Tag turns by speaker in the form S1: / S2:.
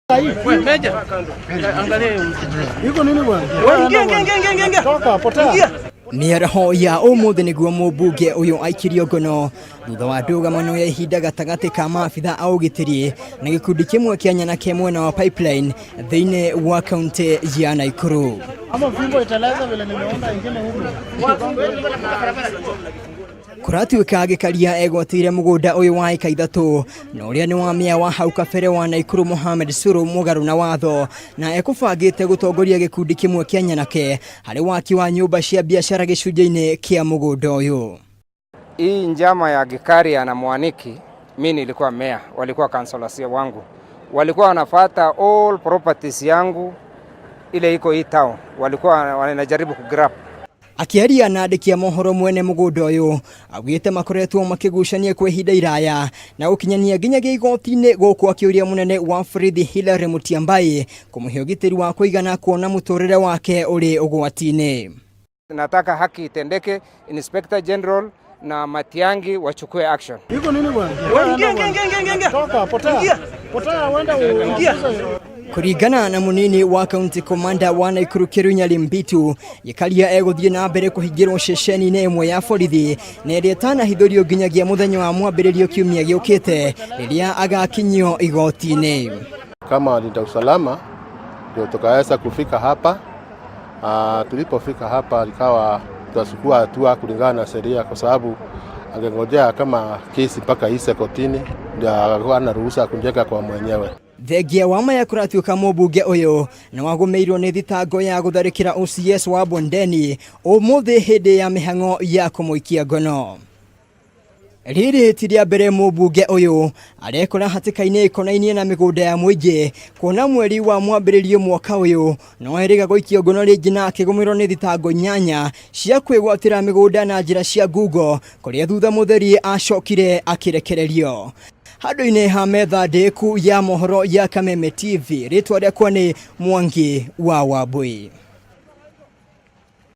S1: Meja, angalia hiyo.
S2: Iko nini bwana?
S1: Wewe ingia ingia ingia ingia ingia.
S2: Toka potea.
S1: Ingia.
S3: Mĩaraho ya ũmũthĩ nĩguo mũmbunge ũyũ aikirio ngono thutha wa ndũgamano ya ihinda gatagatĩ ka maabitha a ũgitĩri na gĩkundi kĩmwe kĩa nyanake mwena wa Pipeline thĩinĩ wa kaunti ya Nakuru.
S2: Ama fimbo iteleza vile nimeona ingine huko.
S3: Kũratuĩka Gĩkaria egwatĩire mũgũnda ũyũ wa ĩka 3 na ũrĩa nĩ wa mĩa wa hau kabere wa Nakuru Mohamed Suru mũgarũ na watho na ekũbangĩte gũtongoria gĩkundi kĩmwe kĩa nyanake harĩ waki wa nyũmba cia biacara gĩcunjĩ-inĩ kĩa mũgũnda ũyũ.
S4: Hii njama ya Gikaria na Mwaniki, mi nilikuwa meya, walikuwa councillors wangu, walikuwa wanafata all properties yangu ile iko hii town, walikuwa wanajaribu kugrab.
S3: Akĩaria na andĩki a mohoro mwene mũgũnda ũyũ augĩte makoretwo makĩgucania kwa ihinda iraya na gũkinyania nginyagia igoti-inĩ gũkũ akĩũria mũnene wa borithi Hilary Mutyambai kũmũhe ũgitĩri wa kũigana kuona mũtũrĩre wake ũrĩ ũgwati-inĩ.
S4: Nataka haki itendeke, Inspector General na Matiang'i wachukue action.
S2: Iko nini bwana?
S1: Wewe ingia ingia ingia ingia ingia.
S2: Toka potea.
S1: Ingia.
S2: Potea uende
S1: Ingia.
S3: Kũringana na mũnini wa county commander wa Nakuru Kĩrunyari Mbitu, Gĩkaria egũthiĩ na mbere kũhingĩrwo ceceni-inĩ ĩmwe ya borithi na ĩrĩa ĩtanahithũrio nginyagia mũthenya wa mwambĩrĩrio kiumia gĩũkĩte rĩrĩa agakinyio igoti-inĩ.
S5: Kama walinda usalama ndio tukaweza kufika hapa. Tulipofika hapa ikawa tutachukua hatua kulingana na sheria, kwa sababu angengojea kama kesi mpaka ise kotini ndio akakuwa na ruhusa kujenga kwa mwenyewe.
S3: Thengia wa maya kũratuĩka mũmbunge ũyũ nĩ wagũmĩirwo nĩ thitango ya gũtharĩkĩra OCS wa Bondeni ũmũthĩ hĩndĩ ya mĩhang'o ya kũmũikia ngono. Rĩrĩ ti rĩa mbere mũmbunge ũyũ arekora hatĩka-inĩ ĩkonainie na mĩgũnda ya mũingĩ kuona mweri wa mwambĩrĩrio mwaka ũyũ no erĩga gũikio ngono rĩngĩ na akĩgũmĩrwo nĩ thitango 8 cia kwĩgwatĩra mĩgũnda na njĩra cia ngungo kũrĩa thutha mũtheri acokire akĩrekererio. Handũ-inĩ ha metha ndĩku ya mohoro ya Kameme TV, rĩtwa rĩakwa nĩ Mwangi wa Wambui.